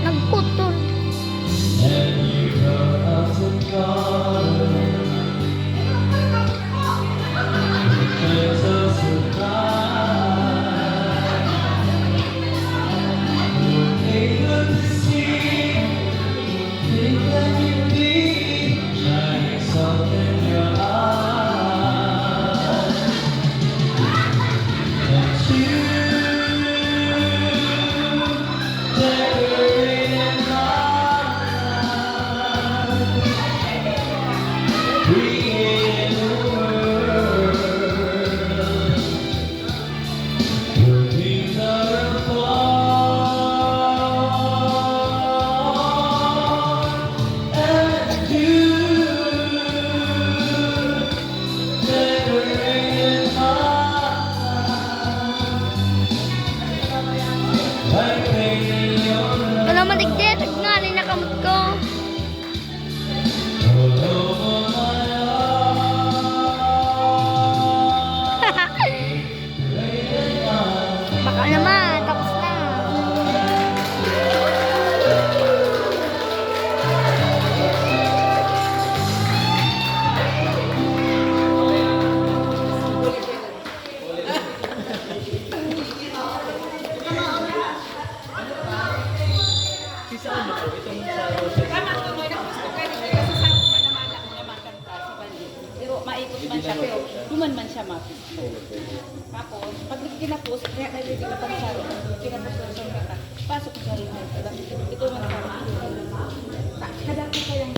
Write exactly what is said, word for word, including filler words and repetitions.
Nagputol. Wala man digdi, nagngani na kamot ko. Baka naman, tapos na. Tama, Nonoy, naggusto ka rin, eh, kasi sa ako pa naman, ako naman kanta, si Bandit. Pero maikot man siya, pero duman man siya mapis. Tapos, pag kinapos, kaya may ready ka pang saro, kinapos lang siya kanta. Pasok siya rin, diba? Ito man sa mga. Kadati pa yung